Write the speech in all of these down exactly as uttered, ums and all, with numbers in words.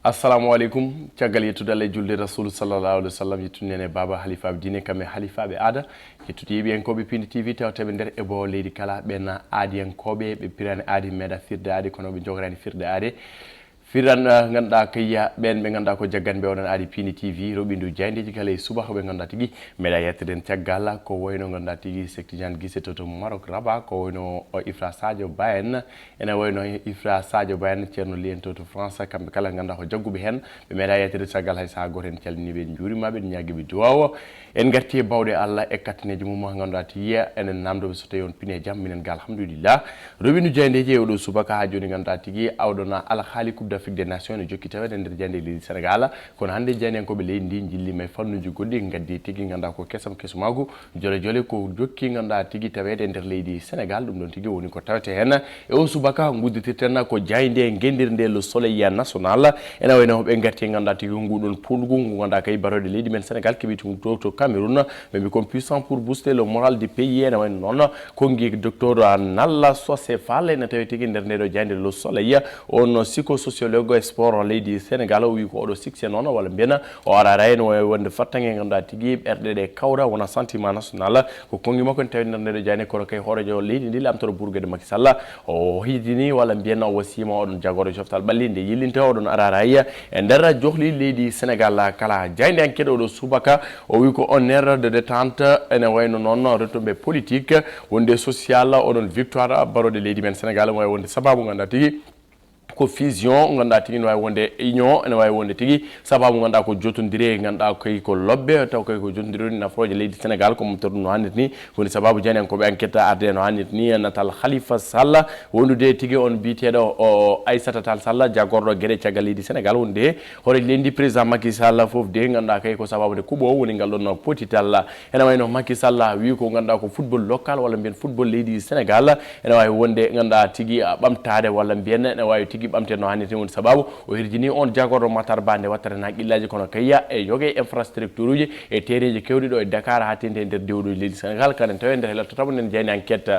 Assalamu aleykum. Caggal yettude Allah e julde Rasulu sallallahu alaihi wasallam, yettude nene baba halifaaɓe diine, kamɓe halifaaɓe aada, yettude yeeɓiyankooɓe Pindi T V tawteɓe nder e bowo leydi kala, ɓen aadiyankooɓe, ɓe pirani aadi, meeɗa firde aadi, kono ɓe jogorani firde aadi. Firan, eh, ngannduɗaa kayya ɓen ɓe ngannduɗaa ko jagganɓe oɗon aadi Pindi T V, roɓindu jayndeji kala e subaka ɓe ngannduɗaa tigi meeɗa yettude en caggal, ko wayno ngannduɗaa tigi Cheikh Tidiane Guissé to, to Maroc Rabat, ko wayno o Ifra Sadio Ba en, ene wayno Ifra Sadio Ba en, Ceerno Li en to, to France, kamɓe kala ngannduɗaa ko jagguɓe heen, ɓe meeɗa yettude caggal hay sahaa gooto, en calminiiɓe, en njuurimaɓe, en ñaagiiɓe duwaawo. En ngarti e bawɗe Allah e kattaneeji mum, ngannduɗaa tigi enen namdoɓe so tawi on pini e jam, minen ga alhamdulillah. Roɓindu jayndeji e oɗo subaka haa jooni ngannduɗaa tigi oɗon alhaali Coupe d'Afrique des Nations ene jokki taweede nder jaynde leydi Sénégal. Kono hannde jayniyankooɓe leydi ndi njillima e fannuuji goɗɗi, ngaddi tigi ngannduɗaa ko kesam kesumaagu, jole jole ko jokki ngannduɗaa tigi taweede nder leydi Sénégal. Ɗum ɗon tigi woni ko tawete heen. E o subaka ngudditirten ko jaaynde ngenndirnde Le Soleil National. Ene wayno ɓe ngarti ngannduɗaa tigi nguɗon puɗngu ngu ngannduɗaa kay barooɗe leydi men Sénégal keɓi tum to, to Cameroun. Ɓe mbi kon puissant pour booster le moral du pays. Ene wayno noon konngi docteur Nalla Socé Fall ene tawi tigi nder nde ɗo jaaynde Le Soleil. On psychosociologue e sport leydi Sénégal, o wi ko oɗo succès noon, walla mbiyen o arara en, o wawi wonde fattange ngannduɗaa tigi ɓerɗe ɗe kawra wona sentiment national. Ko konngi makko ene tawi nder nde ɗo jaaynde, kono kay hooreejo leydi ndi laamtoro burgede Macky Sall, o hiidini walla mbiyen o wasima oɗon jagoro coftal ɓalli nde yillinta oɗon arara e nder johli leydi Sénégal kala. Jaaynde enquête oɗo subaka, o wi ko on erreur de détente, ene wayno noon retombée politique, wonde social, oɗon victoire barooɗe leydi men Sénégal, wawi wonde sababu ngannduɗaa tigi ko fusion, ngannduɗaa tigi ne wawi wonde union, ene wawi wonde tigi sababu ngannduɗaa ko jotondire, ngannduɗaa koy ko lobbe, taw koy ko jotondire woni nafrooje leydi Sénégal, ko moftorɗum no hannirta ni. Woni sababu jaayndiyankooɓe enquête arde no hannirta ni, natal Khalifa Sall, wondude tigi on biyeteeɗo o Aissata Tall Sall, jagorɗo geɗe caggal leydi Sénégal, wonde hooreejo leydi ndi président Macky Sall fof de, ngannduɗaa kay ko sababu nde kuuɓo woni ngal ɗon potital. Ene wayno Macky Sall wi ko ngannduɗaa ko football local walla mbiyen football leydi Sénégal, ene wawi wonde ngannduɗaa tigi, a, ɓamtaade walla mbiyen ene wawi tigi ɓamte no hannirta ni. Woni sababu o hirjini on jagorɗo Matar Ba nde wattata na qillaji kono kayya e yoge infrastructure uji e terrain ji kewɗi ɗo e Dakar haa teeŋti e nder dewɗo leydi Sénégal. Kanen tawi nder hela tataɓo nden jaaynde enquête.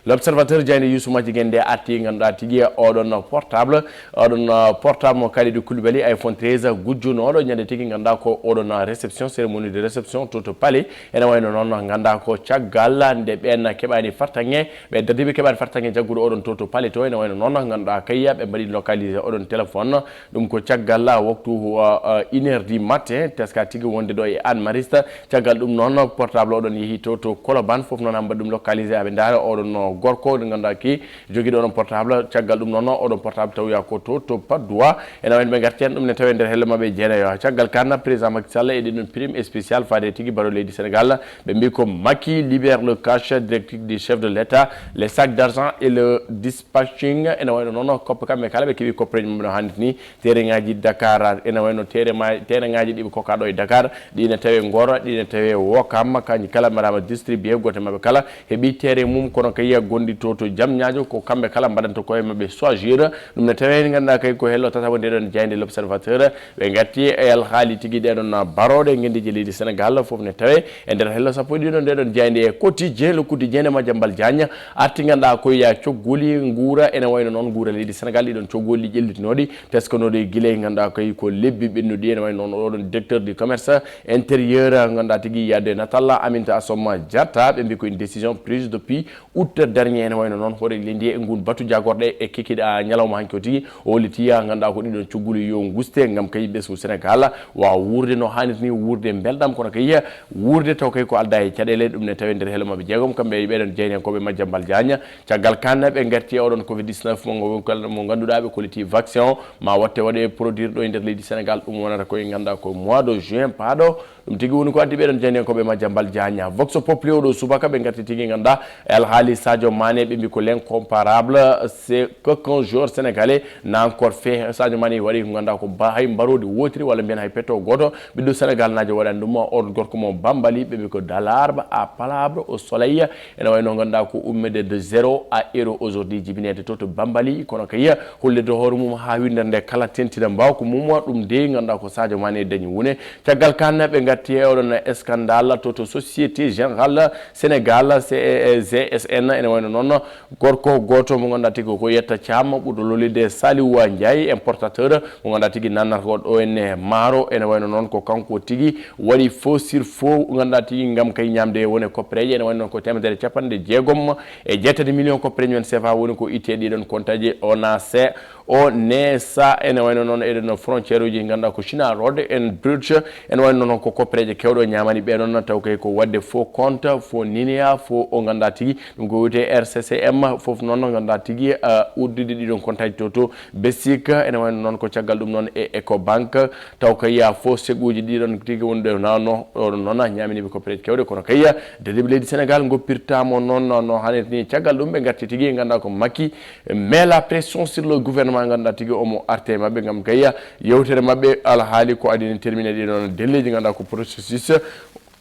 L'Observateur jaaynde Youssouma Jiguen nde arti ngannduɗaa tigi oɗon portable, oɗon, uh, portable mo Kalidou Koulibaly iPhone treize gujjunooɗo ñande tigi ngannduɗaa ko oɗon, uh, réception, cérémonie de réception to, to Palais. Ene wayno noon ngannduɗaa ko caggal nde ɓen keɓani fartaŋŋe, ɓe dadiiɓe keɓani fartaŋŋe jaggude oɗon to, to Palais to. Ene wayno noon ngannduɗaa kayya ɓe mbaɗi localisé oɗon téléphone. Ɗum ko caggal waktu, uh, uh, une heure du matin, teska tigi wonde ɗo e Hann Mariste. Caggal ɗum noon portable oɗon yehi to, to Colobane, fof noon haa mbaɗi ɗum localisé, aɓe ndaara oɗon no gorko, ɗo ngannduɗaa ki jogiiɗo oɗon portable. Caggal ɗum noon oɗon portable tawoya ko to, to Patte d'Oie. Ene wayno ɓe ngarti heen ɗum ne tawi nder helle maɓɓe jeenayo. Caggal kan président Macky Sall e ɗiɗon prime spécial faade tigi baro leydi Sénégal. Ɓe mbi ko Macky libère le cash, directive du chef de l'État, les sacs d'argent et le dispatching. Ene wayno noon koppe kamɓe kala ɓe keɓi koppereeji maɓɓe no hannirta ni. Terrain ngaji Dakar, ene wayno terrain ma-, terrain ngaji ɗi ɓe kokka ɗo e Dakar, ɗi ne tawe Ngor, ɗi ne tawe Ouakam, kanji kala mbaɗama distribué, gooto maɓɓe kala heɓi terrain mum, kono kay gonɗi to, to Diamniadio, ko kamɓe kala mbaɗanta koye maɓɓe choisir. Ɗum ne tawe ngannduɗaa kay ko hello tataɓo nde ɗon jaaynde L'Observateur, ɓe ngatti e alhaali tigi ɗeɗon barooɗe ngenndiiji leydi Sénégal, fof ne tawe e nder hello sappo e ɗiɗo nde ɗon jaaynde e Quotidien, Le Quotidien e Madiambal Diagne, arti ngannduɗaa ko ya coggoli nguura, ene wayno noon nguura leydi Sénégal, ɗiɗon coggoli ƴellitinooɗi, teskanooɗi gila e ngannduɗaa kay ko lebbi ɓennuɗi, ene wayno noon oɗon directeur du commerce intérieur, ngannduɗaa tigi yiyade natal Aminata Assome Diatta, ɓe mbi ko une décision prise depuis août dernier, ene wayno noon hoore leydi e ngun batu jagorɗe e kikiɗe ñalawma hanki o tigi, o holliti ya ngannduɗaa ko ɗiɗon coggoli yo nguste ngam kay ɓesngu Sénégal waawa wuurde no hannirta ni, wuurde belɗam, kono kay wuurde taw kay ko alda e caɗeele. Ɗum ne tawe nder hello maɓɓe jeegom, kamɓe e ɓeɗon jeyniyankooɓe Madiambal Diagne. Caggal kan ɓe ngarti e oɗon covid dix-neuf mo ngo-, mo ngannduɗaa ɓe kolliti vaccin o ma watte waɗe produire ɗo e nder leydi Sénégal. Ɗum wonata koye ngannduɗaa ko mois de juin paaɗo. Ɗum tigi woni ko addi ɓeɗon jeyniyankooɓe Madiambal Diagne. Vox Populi oɗo subaka ɓe ngarti tigi ngannduɗaa e alhaali Sadio Mané, ɓe mbi ko l'incomparable, c'est qu'un joueur sénégalais n'a encore fait. Sadio Mané waɗi ko ngannduɗaa ko ba-, hay mbaroodi wootiri walla mbiyen hay petto gooto ɓiɗɗo Sénégal naajo waɗani ɗum. On gorko mo Bambali, ɓe mbi ko de l'arbre à palabre au soleil. Ene wayno ngannduɗaa ko ummede de zéro à héros aujourd'hui, jibinede to, to Bambali, kono kay hollirde hoore mum haa winndere nde kala tentina mbawka mum. Ɗum de ngannduɗaa ko Sadio Mané dañi wune. Caggal kan ɓe ngarti Te oɗon scandale to to Société Générale Sénégal, C G S N, ene wayno noon gorko gooto mo ngannduɗaa tigi ko Yetta Thiam, ɓurɗo lollude Saliwa Ndiaye, importateur, mo ngannduɗaa tigi nannata ko ɗo ene maaro. Ene wayno noon ko kanko tigi waɗi faux sur faux, ngannduɗaa tigi ngam kay ñaamde wone koppereeje. Ene wayno noon ko teemedere capanɗe jeegom e jeetati million koppereeje men C F A woni ko itte ɗiɗon kontaaji. Ona se o nesa. Ene wayno noon eɗen frontière uji, ngannduɗaa ko China Road and Bridge. Ene wayno noon ko koppereeje kewɗo ñaamani ɓe ɗon, taw kay ko waɗde faux compte, faux nineya, faux o ngannduɗaa tigi ɗum ko wiyetee R C C M, fof noon ngannduɗaa tigi, uh, uddude ɗiɗon kontaaji to to Basique. Ene wayno noon ko caggal ɗum noon e Ecobank, taw kay ya faux seguuji ɗiɗon tigi wonde nawno oɗon noon ñaaminiiɓe koppereeje kewɗe. Kono kay ya dadiɓe leydi Sénégal ngoppirtaamo noon no hannirta ni. Caggal ɗum ɓe ngarti tigi, ngannduɗaa ko Macky met la pression sur le gouvernement, ngannduɗaa tigi omo arte maɓɓe ngam kay ya yewtere maɓɓe alhaali ko adii terminer ɗiɗon delleeji, ngannduɗaa ko processus,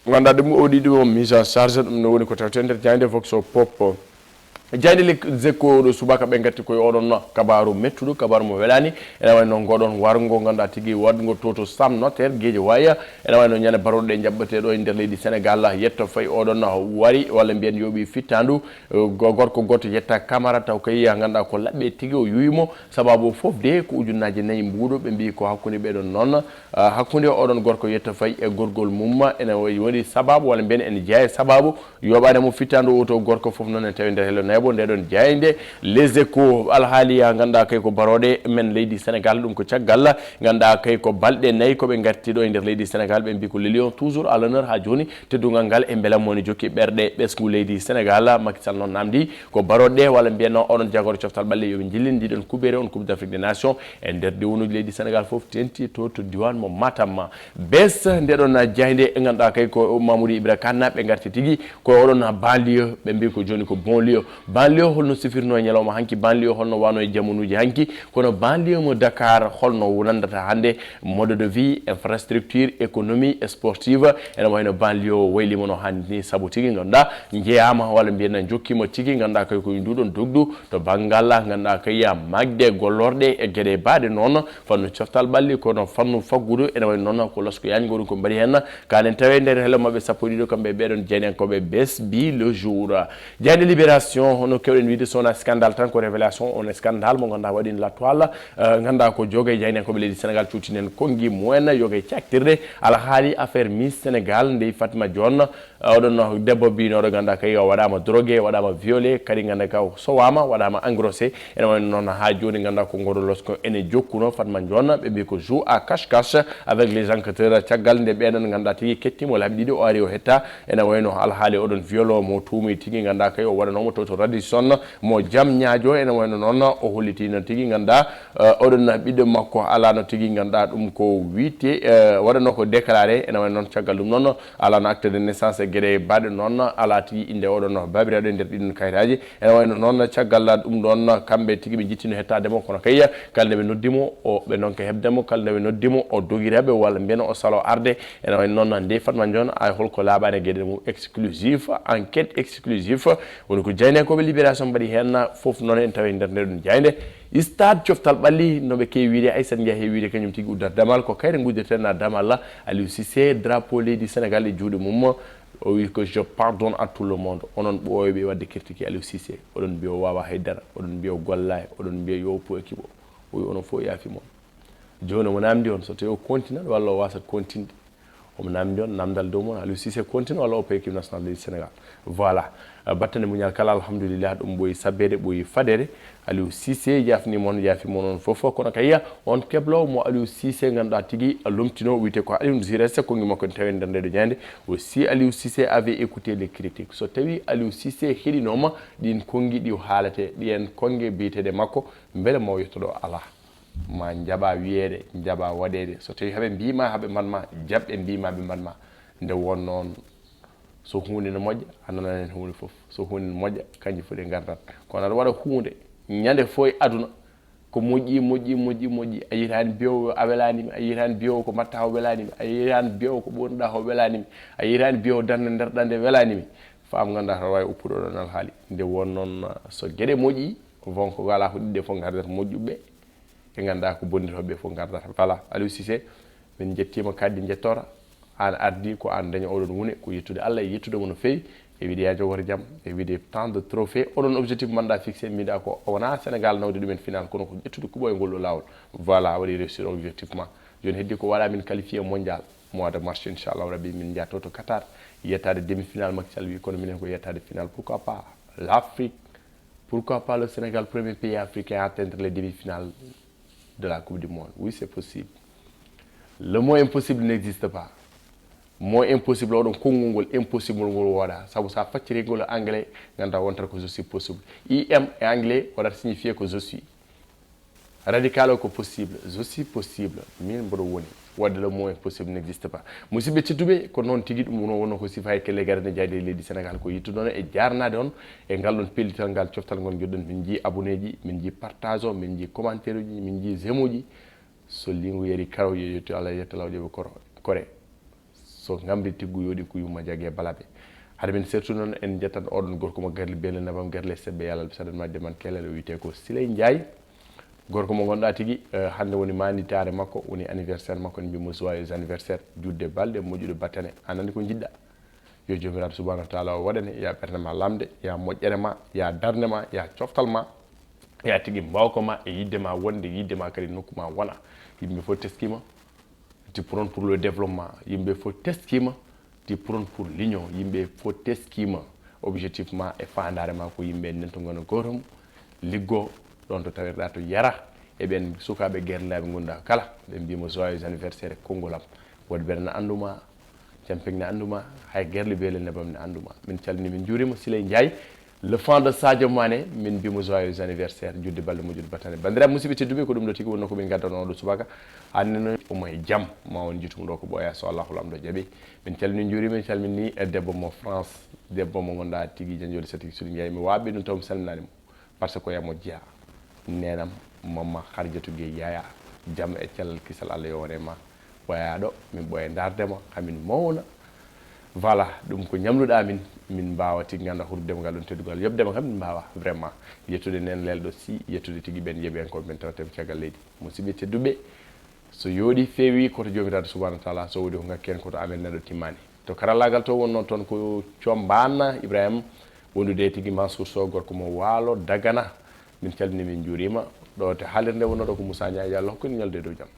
ngannduɗaa ɗum o ɗiɗo mise en charge. Ɗum no woni ko tawte nder jaaynde Vox Pop. Jaaynde Les Échos ɗo subaka ɓe ngatti koye oɗon kabaaru mettuɗo, kabaaru mo welaani. Ene wayno ngoɗon warngo ngannduɗaa tigi waɗngo to to Sam Notaire Guédiawaye. Ene wayno ñande barooɗe ɗe jaɓɓetee ɗo e nder leydi Sénégal, yetto fayi oɗon wari, walla mbiyen yooɓi fittandu, eh, go-, gorko gooto yetta Camara, taw kay ya ngannduɗaa ko laɓɓe tigi o yuwi mo. Sababu fof de ko ujunnaaje nayi mbuuɗo, ɓe mbii ko hakkunde ɓeɗon noon, ah, hakkunde oɗon gorko yetta fayi e gorgol mum. Ene waɗi sababu, walla mbiyen ene jeyaa e sababu yooɓaade mo fittandu o to gorko fof noon ene tawi nder hello neeɓo. Nde ɗon jaaynde Les Échos, alhaali ya ngannduɗaa kay ko barooɗe men leydi Sénégal, ɗum ko caggal ngannduɗaa kay ko balɗe nayi ko ɓe ngarti ɗo e nder leydi Sénégal, ɓe mbii ko le lion toujours à l'honneur haa jooni. Teddungal ngal e mbela moni jokki ɓerɗe ɓesngu leydi Sénégal. Macky Sall noon namdi ko barooɗe walla mbiyen oɗon jagoro coftal ɓalli yoɓe jillin ndiɗon kubeere on Coupe d'Afrique des Nations e nder diwnuji leydi Sénégal fof tenti to to diwan mo Matam. Bes nde ɗon jaaynde e ngannduɗaa kay ko Mamoudou Ibra Kane ɓe ngarti tigi ko oɗon banlieue, ɓe mbii ko jooni ko banlieue. Banlieue holno sifirno e ñalawma hanki, banlieue holno wano e jamanuuji hanki, kono banlieue mo Dakar holno nandata hannde? Mode de vie, infrastructure, économie, sportive, ene wayno banlieue o waylimo no hannirta ni, sabu tigi ngannduɗaa jeyaama walla mbiyen jokkiima tigi ngannduɗaa kay ko e nduɗon dogdu to banngal ngannduɗaa kay ya magde gollorɗe e geɗe baaɗe noon, fannu coftal ɓalli, kono fannu faggudu ene wayno noon ko lasko yañgo ɗum ko mbaɗi heen. Kanen tawe nder hello maɓɓe sappo e ɗiɗo kamɓe ɓeɗon jeynankooɓe Bes bi le jour. Jaaynde Libération, hono kewɗen wiide, so wonaa scandale tan, ko révélation, on scandale mo ngannduɗaa waɗi la toile, eh, ngannduɗaa ko jogo e jeynankooɓe leydi Sénégal cuutinen konngi mumen, yoga e caktirde alhaali affaire Miss Sénégal, Ndeye Fatma Dione, eh, oɗon no debbo mbinooɗo ngannduɗaa kay o waɗaama drogué, waɗaama violé, kadi ngannduɗaa ka o sowaama, waɗaama engrossé. Ene wayno noon haa jooni ngannduɗaa ko ngoro losko ene jokkuno Fatma Dione, ɓe mbii ko joue à cache-cache avec les enquêteurs, caggal nde ɓeɗon ngannduɗaa tigi kettiimo laabi ɗiɗi o ari o hetta. Ene wayno alhaali oɗon violo mo tuumi tigi ngannduɗaa kay o waɗanoomo to to Radisson mo jam ñaajo. Ene wayno noon o holliti noon tigi ngannduɗaa, eh, oɗon ɓiɗɗo makko alaano tigi ngannduɗaa ɗum ko wiite, eh, waɗanoo ko déclaré. Ene wayno noon caggal ɗum noon alaano acte de naissance e geɗe baaɗe noon alaa tigi innde oɗon babiraɗo e nder ɗiɗon kayitaaji. Ene wayno noon caggal ɗum ɗoon kamɓe tigi ɓe njittino hettaade mo, kono kay kala nde ɓe noddi mo o ɓe noon ko heɓde mo, kala nde ɓe noddi mo o dogira ɓe walla mbiyen o salo arde. Ene wayno noon nde Fatma Dione ay holko laaɓaani e geɗe mum. Exclusif, enquête exclusif, woni ko jeynankooɓe Libération mbaɗi heen fof noon en tawi nder nde ɗum jaaynde. Stade coftal ɓalli no ɓe keewi wiide, Aissata Ndiaye heewi wiide kañum tigi uddata damal, ko kayre nguddirten na damal la Aliou Cissé, drapeau leydi Sénégal e juuɗe mum. O wi ko je pardonne à tout le monde. Onon ɓooyɓe waɗde critiquer Aliou Cissé, oɗon mbiya o waawaa haydara, oɗon mbiya o gollaay, oɗon mbiya yo o puwa kibo. O wi onon fof yaafi mon. Jooni omo namdi on so tawi o continat walla o wasat continde. Omo namdi on namdal dow mon, Aliou Cissé continat walla o paye équipe nationale du Sénégal. Voilà. Eh, battane muñal kala, alhamdulillah, ɗum ɓooyi sabbeede, ɓooyi fadeede. Aliou Cissé yaafni mon, yaafi mon on fof. Kono kay on keblo mo Aliou Cissé ngannduɗaa tigi lomtino, wiyetee ko Aliou Giresse, konngi makko ne tawi nder nde ɗo jaaynde. O si Aliou Cissé avait écouté les critiques, so tawi Aliou Cissé heɗinooma ɗin konngi ɗi haalate, ɗiyen konnge biyeteeɗe makko, mbele maw yettoɗo alaa? Ma njaɓa wiyeede, njaɓa waɗeede. So tawi haɓe mbiima haɓe mbaɗ ma, jaɓ ɓe mbiima ɓe mbaɗ ma. Nde won noon, so huunde no moƴƴa, a nanan heen huunde fof. So huunde no moƴƴa, kanƴe fof ɗe ngardat. Kono aɗa waɗa huunde ñande fof e aduna, ko moƴƴi, moƴƴi, moƴƴi, moƴƴi. A yiytaani biyowo a welaani mi, a yiytaani biyowo ko mbaɗtaa o welaani mi, a yiytaani biyowo ko ɓonuɗaa o welaani mi, a yiytaani biyowo darnde nder ɗande welaani mi. Faam ngannduɗaa aɗa waawi uppude oɗon alhaali. Nde won noon, so geɗe moƴƴi, won ko alaa ko ɗiɗi ɗe fof ngardata moƴƴuɓe ɓe. Ɓe ngannduɗaa ko bonnitooɓe ɓe fof ngardata. Voilà, Aliou Cissé, min njettiima kadi njettoora. An ardi ko an daña oɗon wune, ko yettude Allah e yettude mo no feewi, e wiide ya jogor jam, e wiide tant de trophée. Oɗon objectif manɗa fixé, mbiɗa ko wona Sénégal nawde ɗumen final, kono ko ƴettude kuɓo e ngol ɗo lawol. Voilà, a waɗi réussir objectif ma. Joni heddi ko waɗa min qualifié mondial mois de mars, inchallahu rabbi min jatto to Qatar, yettade demi final. Macky Sall wi kono minen ko yettade final, pourquoi pas l'Afrique? Pourquoi pas le Sénégal, premier pays africain à atteindre les demi-finales de la Coupe du Monde? Oui, c'est possible. Le mot impossible n'existe pas. Mot impossible, oɗon konngol ngol impossible ngol wooda. Sabu sa facciri ngol e anglais, ngannda wontata ko je suis possible. I M e anglais waɗata signifié ko je suis. Radical o ko possible, je suis possible, min mboɗo woni. Wadde le mot impossible n'existe pas. Musidɓe tedduɓe, ko noon tigi ɗum wonno, wonno ko sifa e kelle gare ne jayde e leydi Sénégal, ko yittude on e jarnade on e ngal ɗon pellital, ngal coftal ngol joɗɗon. Min jii abonné ji, min jii partage o, min jii commentaire uji, min jii j'aime uji. So lingu yari karaw, yo yettu Allah, yetta law ƴeeɓe koro kore. So ngamri tiggu yooɗi ko yumma jage balaɓe. Hade min sertu noon, en jettan oɗon gorko mo garli beele nabam, garle sebbe yalal, saɗan ma jaman kelal, o wiyete ko Siley Njaay. Gorko mo gonɗa tigi, eh, hannde woni maanditaare makko, woni anniversaire makko, en mbimo joyeux anniversaire, juutde balɗe, moƴƴude battane. An anndi ko njiɗɗa. Yo Joomiraaɗo subhanahu wa taala o waɗane, ya ɓernde ma lamde, ya moƴƴere ma, ya darnde ma, ya coftal ma, ya tigi mbawka ma e yidde ma wonde, yidde ma kadi nokku ma wona. Yimɓe fof teskima, ti prône pour le développement. Yimɓe fof teskima, ti prône pour l'union. Yimɓe fof teskima, objectif ma e faandaare ma ko yimɓe ndentogono gooto mo, liggo ɗon to tawirɗa to yara e ɓen sukaaɓe gerndaɓe gonɗa kala. Ɓe mbimo joyeux anniversaire e konngol am. Woɗɓe ne annduma, Camping ne annduma, hay Gerle Beele Nebam ne annduma. Min calmini, min njuurima Siley Njaay, le fan de Sadio Mané, min mbimo joyeux anniversaire, juutde balɗe, moƴƴude battane. Banndiraaɓe musidɓe tedduɓe, ko ɗum ɗo tigi wonno ko min gaddanoo ɗo subaka. Hannde noon omo e jam, ma on njiitum ɗo ko ɓooya so Allahu Lamɗo jaɓi. Min calmini, njuurima, min calmini e debbo mo France, debbo mo gonɗa tigi janjode satiki Siley Njaay. Mi waawi ɗum taw mi salminaani mo. Par ce que ko yamo jeya. Nenam, mamma Xarjatu Gey Yaya, jam e cellal kisal Allah yo wone ma. Ɓoyaɗo, min ɓoya ndaarde ma, hamin mawna. Voilà, ɗum ko ñamluɗa min, min mbawa tigi ganda hurude ngal ɗon teddugal. Yoɓde ma kam min mbawa, vraiment. Yettude nen lelɗo si, yettude tigi ɓen yeɓi en ko ɓen tawate caggal leydi. Musidɓe tedduɓe, so yooɗi feewi koto Joomiraaɗo subhanahu wa taala, so wodi ko ngakken koto amen neɗɗo timmani. To karallagal to wonno toon ko Combaan Ibrahima, wondude e tigi Mansour Sow, gorko mo Waalo Dagana. Min calmini, min njuurima. Ɗo te haalirde wonno ɗo ko Moussa Niang, yo Allah hokku en ñalde dow jam.